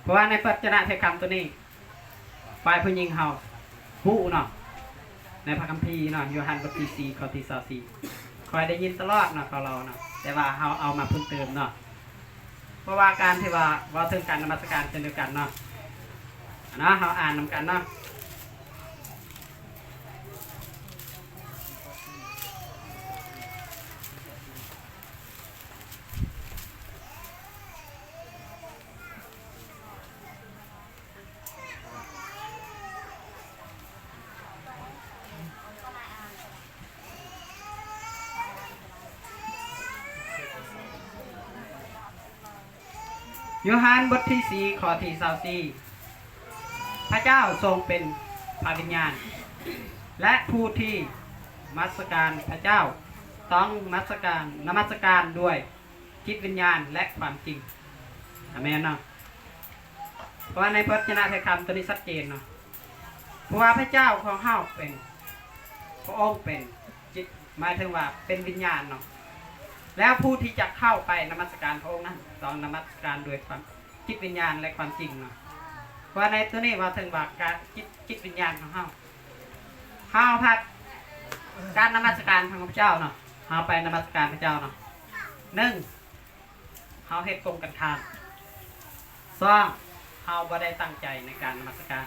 ເພາະວ່າໃນພະວະຈະນະໄທຄຳໂຕນີ້ ຝ່າຍຜູ້ຍິງເຮົາຮູ້ເນາະ ໃນພະຄຳພີເນາະ ໂຍຮັນບົດທີສີ່ ຂໍ້ທີຊາວສີ່ ຂ້ອຍໄດ້ຍິນຕະຫຼອດເນາະ ເຂົາເລົ່າເນາະ ແຕ່ວ່າເຮົາເອົາມາເພີ່ມເຕີມເນາະ ເພາະວ່າການທີ່ວ່າເວົ້າເຖິງການນະມັດສະການເຊັ່ນດຽວກັນເນາະ ເນາະ ເຮົາອ່ານນຳກັນເນາະ. ໂຍຮັນບົດທີສີ່ ຂໍ້ທີຊາວສີ່ ພະເຈົ້າຊົງເປັນພະວິນຍານ ແລະ ຜູ້ທີ່ນະມັດສະການພະເຈົ້າຕ້ອງນະມັດສະການ, ນະມັດສະການດ້ວຍຈິດວິນຍານ ແລະ ຄວາມຈິງ. ອາເມນເນາະ. ເພາະວ່າໃນພະວະຈະນະໄທຄຳໂຕນີ້ຊັດເຈນເນາະ ເພາະວ່າພະເຈົ້າຂອງເຮົາເປັນ, ພະອົງເປັນຈິດ, ໝາຍເຖິງວ່າເປັນວິນຍານເນາະ ແລ້ວຜູ້ທີ່ຈະເຂົ້າໄປນະມັດສະການພະອົງນັ້ນ ຕ້ອງນະມັດສະການດ້ວຍຄວາມຈິດວິນຍານ ແລະ ຄວາມຈິງເນາະ ເພາະວ່າໃນໂຕນີ້ເວົ້າເຖິງວ່າການຈິດ, ຈິດວິນຍານຂອງເຮົາ ເຮົາພັດ ການນະມັດສະການຂອງພະເຈົ້າເນາະ ເຮົາໄປນະມັດສະການພະເຈົ້າເນາະ ໜຶ່ງ ເຮົາເຮັດກົງກັນຂ້າມ. ສອງ ເຮົາບໍ່ໄດ້ຕັ້ງໃຈໃນການນະມັດສະການ.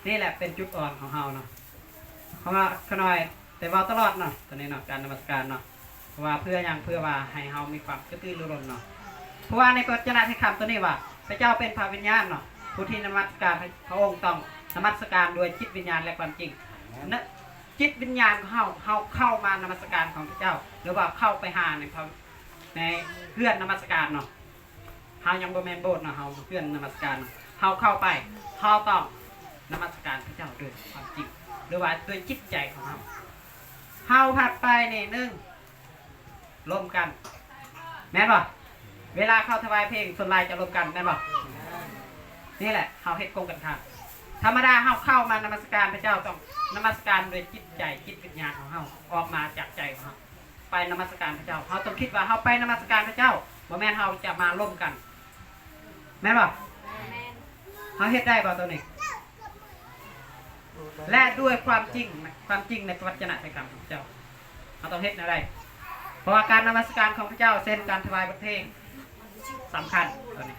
ນີ້ແຫຼະເປັນຈຸດອ່ອນຂອງເຮົາເນາະ. ເພາະວ່າຂ້ານ້ອຍໄດ້ເວົ້າຕະຫຼອດເນາະ ໂຕນີ້ເນາະ ການນະມັດສະການເນາະ. ເພາະວ່າເພື່ອຫຍັງ? ເພື່ອວ່າໃຫ້ເຮົາມີຄວາມກະຕືລືລົ້ນເນາະ. ເພາະວ່າໃນພະວັດຈະນະໄທຄຳໂຕນີ້ວ່າ ພະເຈົ້າເປັນພະວິນຍານເນາະ. ຜູ້ທີ່ນະມັດສະການພະອົງຕ້ອງນະມັດສະການດ້ວຍຈິດວິນຍານ ແລະ ຄວາມຈິງ. ນະ ຈິດວິນຍານຂອງເຮົາ, ເຮົາເຂົ້າມານະມັດສະການຂອງພະເຈົ້າ ຫຼືວ່າເຂົ້າໄປຫາໃນພະ, ໃນເຮືອນນະມັດສະການເນາະ. ເຮົາຍັງບໍ່ແມ່ນໂບດເນາະ, ເຮົາເຮືອນນະມັດສະການເນາະ. ເຮົາເຂົ້າໄປ, ເຮົາຕ້ອງນະມັດສະການພະເຈົ້າດ້ວຍຄວາມຈິງ ຫຼືວ່າດ້ວຍຈິດໃຈຂອງເຮົາ. ເຮົາພັດໄປນີ້ ໜຶ່ງ ລົມກັນ ແມ່ນບໍ່? ເວລາເຂົາຖວາຍເພງ ສ່ວນຫຼາຍຈະລົມກັນ ແມ່ນບໍ່? ນີ້ແຫຼະ ເຮົາເຮັດກົງກັນຂ້າມ. ທຳມະດາເຮົາເຂົ້າມານະມັດສະການພະເຈົ້າ ຕ້ອງນະມັດສະການດ້ວຍຈິດໃຈ, ຈິດວິນຍານຂອງເຮົາ ອອກມາຈາກໃຈຂອງເຮົາ ໄປນະມັດສະການພະເຈົ້າ. ເຮົາຕ້ອງຄິດວ່າເຮົາໄປນະມັດສະການພະເຈົ້າ, ບໍ່ແມ່ນເຮົາຈະມາລົມກັນ ແມ່ນບໍ່? ແມ່ນ. ເຮົາເຮັດໄດ້ບໍ່ໂຕນີ້? ແລະ ດ້ວຍຄວາມຈິງ, ຄວາມຈິງໃນພະວັດຈະນະໄທຄຳຂອງພະເຈົ້າ ເຮົາຕ້ອງເຮັດແນວໃດ? ເພາະວ່າການນະມັດສະການຂອງພະເຈົ້າ ເຊັ່ນການຖວາຍບົດເພງ ສຳຄັນໂຕນີ້.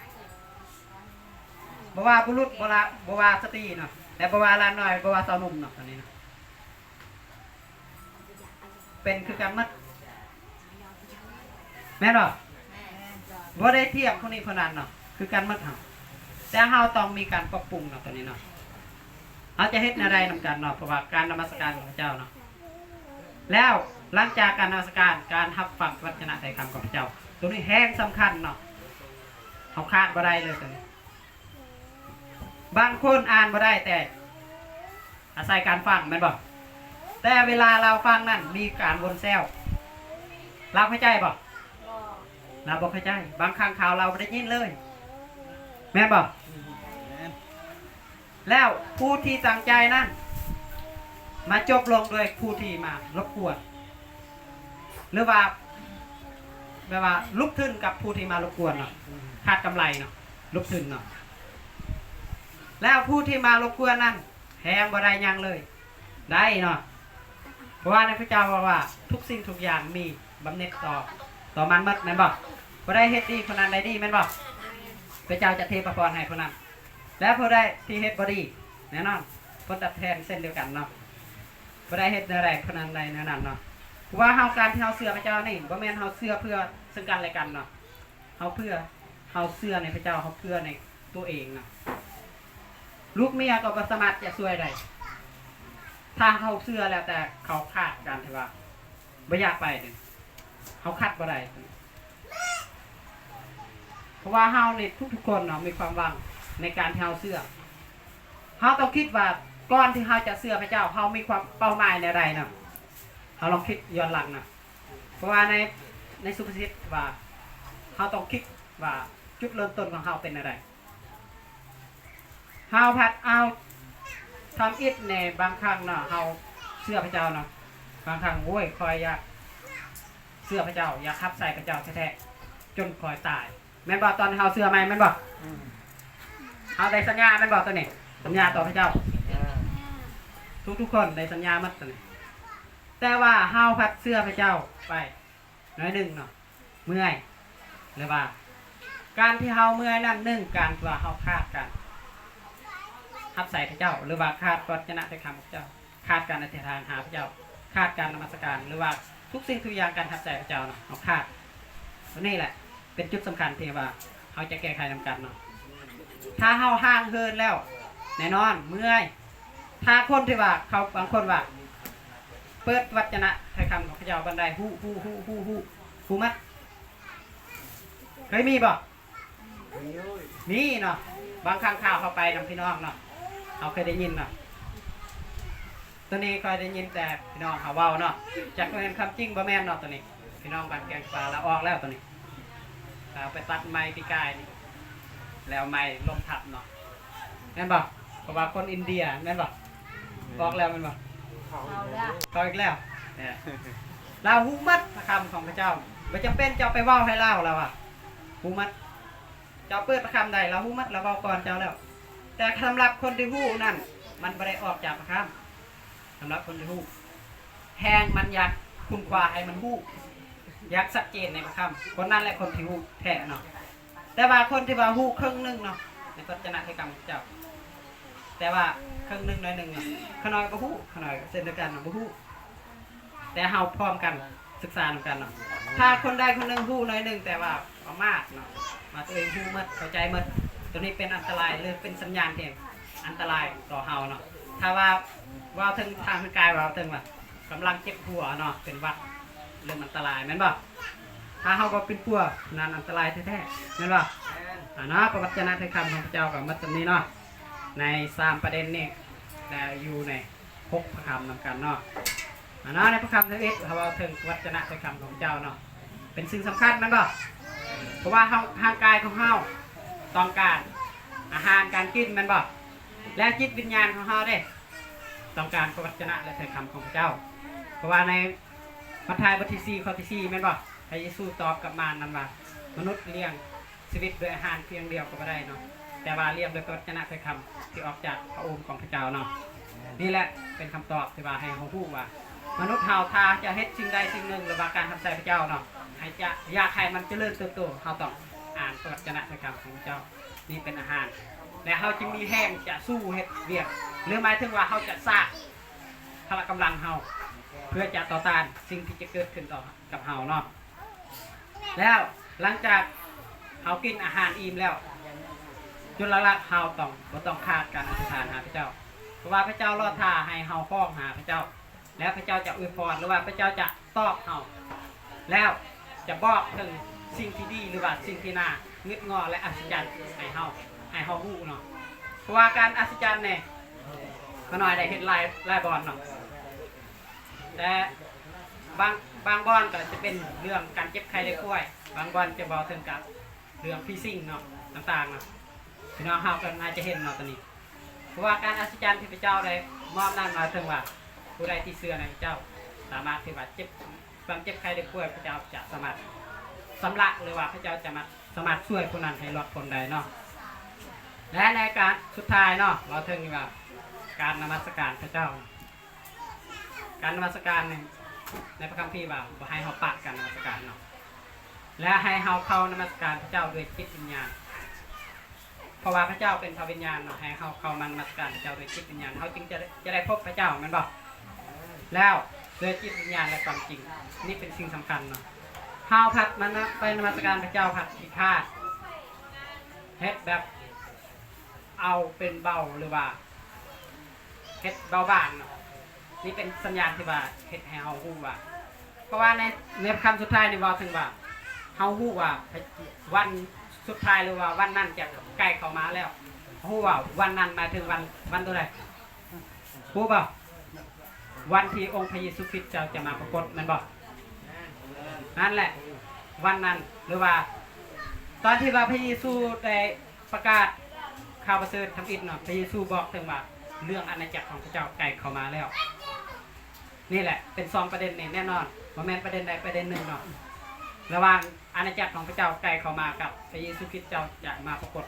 ບໍ່ວ່າບຸລຸດ, ບໍ່ວ່າ, ບໍ່ວ່າສະຕີເນາະ ແລະ ບໍ່ວ່າຫຼານນ້ອຍ, ບໍ່ວ່າຊາວໜຸ່ມເນາະ ໂຕນີ້ເນາະ. ເປັນຄືກັນໝົດ ແມ່ນບໍ່? ບໍ່ໄດ້ທຽບຜູ້ນີ້ຜູ້ນັ້ນເນາະ ຄືກັນໝົດເຮົາ. ແຕ່ເຮົາຕ້ອງມີການປັບປຸງເນາະ ໂຕນີ້ເນາະ. ເຮົາຈະເຮັດແນວໃດນຳກັນເນາະ? ເພາະວ່າການນະມັດສະການຂອງພະເຈົ້າເນາະ ແລ້ວຫຼັງຈາກການນະມັດສະການ ການຮັບຟັງພະວັດຈະນະໄຕຄຳຂອງພະເຈົ້າ ໂຕນີ້ແຮງສຳຄັນເນາະ. ເຮົາຂາດບໍ່ໄດ້ເລີຍໂຕນີ້. ບາງຄົນອ່ານບໍ່ໄດ້ ແຕ່ອາໄສການຟັງ ແມ່ນບໍ່? ແຕ່ເວລາລາວຟັງນັ້ນມີການວົນແຊວ ລາວເຂົ້າໃຈບໍ່? ລາວບໍ່ເຂົ້າໃຈ. ບາງຄັ້ງຄາວລາວບໍ່ໄດ້ຍິນເລີຍ ແມ່ນບໍ່? ແມ່ນ. ແລ້ວຜູ້ທີ່ຕັ້ງໃຈນັ້ນ ມາຈົບລົງດ້ວຍຜູ້ທີ່ມາລົບກວນ ຫຼືວ່າ ແບບວ່າລຸກທຶນກັບຜູ້ທີ່ມາລົບກວນເນາະ ຂາດກຳໄລເນາະ ລຸກທຶນເນາະ. ແລ້ວຜູ້ທີ່ມາລົບກວນນັ້ນ ແຮງບໍ່ໄດ້ຫຍັງເລີຍ ໄດ້ເນາະ. ເພາະວ່າໃນພະເຈົ້າເວົ້າວ່າ ທຸກສິ່ງທຸກຢ່າງມີບຳເໜັດຕໍ່, ຕໍ່ມັນໝົດ ແມ່ນບໍ່? ຜູ້ໃດເຮັດດີ ຜູ້ນັ້ນໄດ້ດີ ແມ່ນບໍ່? ພະເຈົ້າຈະເທພະພອນໃຫ້ຜູ້ນັ້ນ. ແລະ ຜູ້ໃດທີ່ເຮັດບໍ່ດີ ແນ່ນອນ ຜົນຕອບແທນເຊັ່ນດຽວກັນເນາະ. ຜູ້ໃດເຮັດແນວໃດ ຜູ້ນັ້ນໄດ້ແນວນັ້ນເນາະ. ເພາະວ່າເຮົາ ການທີ່ເຮົາເຊື່ອພະເຈົ້ານີ້ ບໍ່ແມ່ນເຮົາເຊື່ອເພື່ອເຊິ່ງກັນແລະກັນເນາະ. ເຮົາເພື່ອ, ເຮົາເຊື່ອໃນພະເຈົ້າ, ເຮົາເຊື່ອໃນຕົວເອງນະ. ລູກເມຍກໍບໍ່ສາມາດຈະຊ່ວຍໄດ້ ຖ້າເຮົາເຊື່ອແລ້ວ ແຕ່ເຂົາຂາດການທີ່ວ່າບໍ່ຢາກໄປເດ້ ເຮົາຂັດບໍ່ໄດ້. ເພາະວ່າເຮົານີ້ ທຸກໆຄົນເນາະ ມີຄວາມຫວັງໃນການທີ່ເຮົາເຊື່ອ. ເຮົາຕ້ອງຄິດວ່າ ກ່ອນທີ່ເຮົາຈະເຊື່ອພະເຈົ້າ ເຮົາມີຄວາມເປົ້າໝາຍແນວໃດເນາະ. ເຮົາລອງຄິດຍ້ອນຫຼັງນະ. ເພາະວ່າໃນ, ໃນສຸພາສິດວ່າ ເຮົາຕ້ອງຄິດວ່າຈຸດເລີ່ມຕົ້ນຂອງເຮົາເປັນແນວໃດ. ເຮົາພັດເອົາທຳອິດແດ່ ບາງຄັ້ງເນາະ ເຮົາເຊື່ອພະເຈົ້າເນາະ ບາງຄັ້ງ ໂອ້ຍ ຂ້ອຍຢາກເຊື່ອພະເຈົ້າ ຢາກຮັບໃຊ້ພະເຈົ້າແທ້ໆ ຈົນຂ້ອຍຕາຍ ແມ່ນບໍ່? ຕອນເຮົາເຊື່ອໃໝ່ແມ່ນບໍ່? ເຮົາໄດ້ສັນຍາແມ່ນບໍ່ໂຕນີ້? ສັນຍາຕໍ່ພະເຈົ້າ ທຸກໆຄົນໄດ້ສັນຍາໝົດໂຕນີ້ ແຕ່ວ່າເຮົາພັດເຊື່ອພະເຈົ້າໄປໜ້ອຍໜຶ່ງເນາະ ເມື່ອຍ ຫຼືວ່າ ການທີ່ເຮົາເມື່ອຍນັ້ນ ໜຶ່ງ ການທີ່ວ່າເຮົາຂາດການຮັບໃຊ້ພະເຈົ້າ ຫຼືວ່າຂາດພະວັດຈະນະໄທຄຳຂອງພະເຈົ້າ ຂາດການອະທິຖານຫາພະເຈົ້າ ຂາດການນະມັດສະການ ຫຼືວ່າທຸກສິ່ງທຸກຢ່າງການຮັບໃຊ້ພະເຈົ້າເນາະ ເຮົາຂາດ. ໂຕນີ້ແຫຼະເປັນຈຸດສຳຄັນທີ່ວ່າເຮົາຈະແກ້ໄຂນຳກັນເນາະ. ຖ້າເຮົາຫ່າງເຫີນແລ້ວ ແນ່ນອນເມື່ອຍ. ຖ້າຄົນທີ່ວ່າເຂົາ ບາງຄົນວ່າ ເປີດວັດຈະນະໄທຄຳຂອງພະເຈົ້າບ່ອນໃດ ຮູ້ ຮູ້ ຮູ້ ຮູ້ ຮູ້ ຮູ້ໝົດ ເຄີຍມີບໍ່? ມີເນາະ ບາງຄັ້ງຄາວເຮົາໄປນຳພີ່ນ້ອງເນາະ ເຮົາເຄີຍໄດ້ຍິນເນາະ. ໂຕນີ້ຂ້ອຍໄດ້ຍິນແຕ່ພີ່ນ້ອງເຮົາເວົ້າເນາະ ຈັກແມ່ນຄວາມຈິງບໍ່ແມ່ນເນາະ. ໂຕນີ້ພີ່ນ້ອງບ້ານແກ້ງປາລາວອອກແລ້ວ ໂຕນີ້ລາວໄປຕັດໄມ້ປີກາຍນີ້ ແລ້ວໄມ້ລົ້ມທັບເນາະ ແມ່ນບໍ່? ເພາະວ່າຄົນອິນເດຍແມ່ນບໍ່? ອອກແລ້ວແມ່ນບໍ່? ເຂົ້າແລ້ວ ເຂົ້າອີກແລ້ວ ລາວຮູ້ໝົດພະຄຳຂອງພະເຈົ້າ ບໍ່ຈຳເປັນເຈົ້າໄປເວົ້າໃຫ້ລາວ ລາວວ່າຮູ້ໝົດ. ເຈົ້າເປີດພະຄຳໃດ ລາວຮູ້ໝົດ ລາວເວົ້າກ່ອນເຈົ້າແລ້ວ. ແຕ່ສຳລັບຄົນທີ່ຮູ້ນັ້ນ ມັນບໍ່ໄດ້ອອກຈາກພະຄຳ. ສຳລັບຄົນທີ່ຮູ້ ແຮ່ງມັນຢາກຄົ້ນຄວ້າໃຫ້ມັນຮູ້ ຢາກຊັດເຈນໃນພະຄຳ ຄົນນັ້ນແຫຼະຄົນທີ່ຮູ້ແທ້ເນາະ. ແຕ່ວ່າຄົນທີ່ວ່າຮູ້ເຄິ່ງໜຶ່ງເນາະ ໃນພະວັດຈະນະໄທຄຳຂອງເຈົ້າ ແຕ່ວ່າເຄິ່ງໜຶ່ງໜ້ອຍໜຶ່ງເນາະ ຂ້ານ້ອຍບໍ່ຮູ້ ຂ້ານ້ອຍກໍເຊັ່ນດຽວກັນບໍ່ຮູ້ ແຕ່ເຮົາພ້ອມກັນສຶກສານຳກັນເນາະ. ຖ້າຄົນໃດຄົນໜຶ່ງຮູ້ໜ້ອຍໜຶ່ງ ແຕ່ວ່າປະໝາດເນາະ ວ່າຕົວເອງຮູ້ໝົດ ເຂົ້າໃຈໝົດ ໂຕນີ້ເປັນອັນຕະລາຍ ຫຼື ເປັນສັນຍານທີ່ອັນຕະລາຍຕໍ່ເຮົາເນາະ. ຖ້າວ່າເວົ້າເຖິງທາງຮ່າງກາຍ ເວົ້າເຖິງວ່າກຳລັງເຈັບຫົວເນາະ ເປັນຫວັດ ເລີ່ມອັນຕະລາຍແມ່ນບໍ່? ຖ້າເຮົາບໍ່ປິ່ນປົວ ນັ້ນອັນຕະລາຍແທ້ໆ ແມ່ນບໍ່? ອາ ເນາະ ພະວັດຈະນະໄທຄຳຂອງພະເຈົ້າກໍໝົດສ່ຳນີ້ເນາະ ໃນສາມປະເດັນນີ້ ແລະ ຢູ່ໃນ ຫົກພະຄຳນຳກັນເນາະ. ອາ ເນາະ ໃນພະຄຳທຳອິດ ເຮົາເວົ້າເຖິງວັດຈະນະໄທຄຳຂອງເຈົ້າເນາະ ເປັນສິ່ງສຳຄັນແມ່ນບໍ່? ເພາະວ່າເຮົາ ຮ່າງກາຍຂອງເຮົາຕ້ອງການອາຫານການກິນແມ່ນບໍ່? ແລະ ຈິດວິນຍານຂອງເຮົາເດ ຕ້ອງການພະວັດຈະນະ ແລະ ໄທຄຳຂອງພະເຈົ້າ. ເພາະວ່າໃນມັດທາຍບົດທີສີ່ ຂໍ້ທີສີ່ແມ່ນບໍ່? ພະເຢຊູຕອບກັບມານນັ້ນວ່າ ມະນຸດລ້ຽງ ຊີວິດດ້ວຍອາຫານພຽງດຽວກໍບໍ່ໄດ້ເນາະ ແຕ່ວ່າລ້ຽງດ້ວຍພະວັດຈະນະຖ້ອຍຄຳທີ່ອອກຈາກພະໂອມຂອງພະເຈົ້າເນາະ. ນີ້ແຫຼະເປັນຄຳຕອບທີ່ວ່າໃຫ້ເຮົາຮູ້ວ່າ ມະນຸດເຮົາຖ້າຈະເຮັດສິ່ງໃດສິ່ງໜຶ່ງ ຫຼືວ່າການຮັບໃຊ້ພະເຈົ້າເນາະ ໃຫ້ຈະ ຢາກໃຫ້ມັນຈະເລີນເຕີບໂຕ ເຮົາຕ້ອງອ່ານພະວັດຈະນະຖ້ອຍຄຳຂອງພະເຈົ້າ ນີ້ເປັນອາຫານ ແລະ ເຮົາຈຶ່ງມີແຮງຈະສູ້ເຮັດວຽກ ຫຼື ໝາຍເຖິງວ່າເຮົາຈະສ້າງພະລະກຳລັງເຮົາ ເພື່ອຈະຕໍ່ຕ້ານສິ່ງທີ່ຈະເກີດຂຶ້ນຕໍ່ ກັບເຮົາເນາະ. ແລ້ວຫຼັງຈາກເຮົາກິນອາຫານອີ່ມແລ້ວ ຈຸດຫຼັກໆເຮົາຕ້ອງ ບໍ່ຕ້ອງຂາດການອະທິຖານຫາພະເຈົ້າ ເພາະວ່າພະເຈົ້າລໍຖ້າໃຫ້ເຮົາຮ້ອງຫາພະເຈົ້າ ແລ້ວພະເຈົ້າຈະອວຍພອນ ຫຼືວ່າພະເຈົ້າຈະຕອບເຮົາ ແລ້ວຈະບອກເຖິງສິ່ງທີ່ດີ ຫຼືວ່າສິ່ງທີ່ໜ້າງຶດງໍ້ ແລະ ອັດສະຈັນໃຫ້ເຮົາ ໃຫ້ເຮົາຮູ້ເນາະ. ເພາະວ່າການອັດສະຈັນນີ້ ຂ້ານ້ອຍໄດ້ເຮັດຫຼາຍ ຫຼາຍບ່ອນເນາະ ແຕ່ ບາງ ບາງບ່ອນກໍຈະເປັນເລື່ອງການເຈັບໄຂ້ໄດ້ປ່ວຍ ບາງບ່ອນຈະເວົ້າເຖິງກັບເລື່ອງຜີສິງເນາະ ຕ່າງໆເນາະ ພີ່ນ້ອງເຮົາກໍໜ້າຈະເຫັນເນາະໂຕນີ້. ເພາະວ່າການອັດສະຈັນທີ່ພະເຈົ້າໄດ້ມອບນັ້ນ ໝາຍເຖິງວ່າຜູ້ໃດທີ່ເຊື່ອໃນພະເຈົ້າ ສາມາດທີ່ວ່າເຈັບ ຄວາມເຈັບໄຂ້ໄດ້ປ່ວຍ ພະເຈົ້າຈະສາມາດຊຳລະ ຫຼືວ່າພະເຈົ້າຈະມາ ສາມາດຊ່ວຍຜູ້ນັ້ນໃຫ້ລອດພົ້ນໄດ້ເນາະ. ແລະ ໃນການສຸດທ້າຍເນາະ ເວົ້າເຖິງວ່າການນະມັດສະການພະເຈົ້າ ການນະມັດສະການໃນ ໃນພະຄຳພີວ່າບໍ່ໃຫ້ເຮົາປະການນະມັດສະການເນາະ ແລະ ໃຫ້ເຮົາເຂົ້ານະມັດສະການພະເຈົ້າດ້ວຍຈິດວິນຍານ ເພາະວ່າພະເຈົ້າເປັນພະວິນຍານເນາະ ໃຫ້ເຮົາເຂົ້າມານະມັດສະການພະເຈົ້າດ້ວຍຈິດວິນຍານ ເຮົາຈຶ່ງຈະ ຈະໄດ້ພົບພະເຈົ້າແມ່ນບໍ່? ແລ້ວດ້ວຍຈິດວິນຍານ ແລະ ຄວາມຈິງ ນີ້ເປັນສິ່ງສຳຄັນເນາະ ເຮົາພັດມານະ ໄປນະມັດສະການພະເຈົ້າພັດຂີ້ຄ້ານ ເຮັດແບບ ເອົາເປັນເບົາ ຫຼືວ່າເຮັດເບົາບາງເນາະ ນີ້ເປັນສັນຍານທີ່ວ່າເຮັດໃຫ້ເຮົາຮູ້ວ່າ ເພາະວ່າໃນ ໃນຄຳສຸດທ້າຍນີ້ເວົ້າເຖິງວ່າ ເຮົາຮູ້ວ່າວັນສຸດທ້າຍ ຫຼືວ່າວັນນັ້ນຈະໃກ້ເຂົ້າມາແລ້ວ ເຮົາຮູ້ວ່າວັນນັ້ນໝາຍເຖິງວັນ ວັນໂຕໃດ ຮູ້ບໍ່? ວັນທີ່ອົງພະເຢຊູຄຣິດເຈົ້າຈະມາປາກົດແມ່ນບໍ່? ນັ້ນແຫຼະ ວັນນັ້ນ ຫຼືວ່າຕອນທີ່ວ່າພະເຢຊູໄດ້ ປະກາດຂ່າວປະເສີດທຳອິດເນາະ ພະເຢຊູບອກເຖິງວ່າເລື່ອງອານາຈັກຂອງພະເຈົ້າໃກ້ເຂົ້າມາແລ້ວ. ນີ້ແຫຼະເປັນສອງປະເດັນນີ້ແນ່ນອນ ບໍ່ແມ່ນປະເດັນໃດປະເດັນໜຶ່ງເນາະ. ລະຫວ່າງອານາຈັກຂອງພະເຈົ້າໃກ້ເຂົ້າມາກັບພະເຢຊູຄຣິດເຈົ້າຈະມາປາກົດ.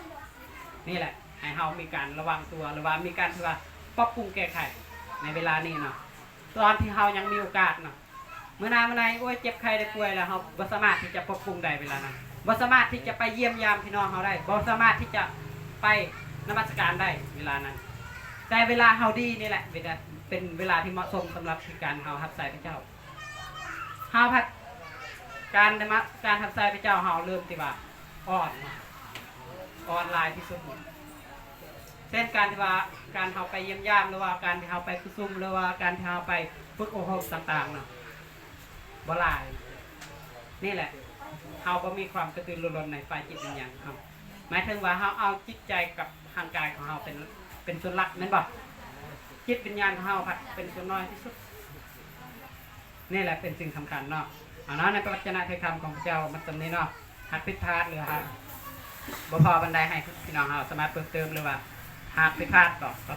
ນີ້ແຫຼະ ໃຫ້ເຮົາມີການລະວັງຕົວ ຫຼືວ່າມີການທີ່ວ່າປັບປຸງແກ້ໄຂໃນເວລານີ້ເນາະ ຕອນທີ່ເຮົາຍັງມີໂອກາດເນາະ. ມື້ໜ້າມື້ໃນ ໂອ້ຍ ເຈັບໄຂ້ໄດ້ປ່ວຍແລ້ວ ເຮົາບໍ່ສາມາດທີ່ຈະປັບປຸງໄດ້ເວລານັ້ນ, ບໍ່ສາມາດທີ່ຈະໄປຢ້ຽມຢາມພີ່ນ້ອງເຮົາໄດ້, ບໍ່ສາມາດທີ່ຈະໄປນະມັດສະການໄດ້ເວລານັ້ນ. ແຕ່ເວລາເຮົາດີນີ້ແຫຼະ ເວລາ ເປັນເວລາທີ່ເໝາະສົມສຳລັບທີ່ການເຮົາຮັບໃຊ້ພະເຈົ້າ. ເຮົາພັດ ການນະມະ ການຮັບໃຊ້ພະເຈົ້າເຮົາເລີ່ມທີ່ວ່າອ່ອນ ອ່ອນຫຼາຍທີ່ສຸດ. ເຊັ່ນ ການທີ່ວ່າ ການເຮົາໄປຢ້ຽມຢາມ ຫຼືວ່າການທີ່ເຮົາໄປປະຊຸມ ຫຼືວ່າການທີ່ເຮົາໄປຝຶກອົບຮົມຕ່າງໆເນາະ ບໍ່ຫຼາຍ. ນີ້ແຫຼະ ເຮົາບໍ່ມີຄວາມກະຕືລືລົ້ນໃນຝ່າຍຈິດວິນຍານຂອງເຮົາ. ໝາຍເຖິງວ່າເຮົາເອົາຈິດໃຈກັບຮ່າງກາຍຂອງເຮົາເປັນ ເປັນສ່ວນຫຼັກແມ່ນບໍ່? ຈິດວິນຍານຂອງເຮົາພັດເປັນສ່ວນນ້ອຍທີ່ສຸດ. ນີ້ແຫຼະເປັນສິ່ງສຳຄັນເນາະ. ເອົາເນາະ ໃນພະວັດຈະນະໄທທຳຂອງພະເຈົ້າມັນສ່ຳນີ້ເນາະ. ຫາກຜິດພາດ ຫຼືຫາກບໍ່ພໍປານໃດ ໃຫ້ພີ່ນ້ອງເຮົາສາມາດເພີ່ມເຕີມ ຫຼືວ່າຫາກຜິດພາດກໍຂໍໂທ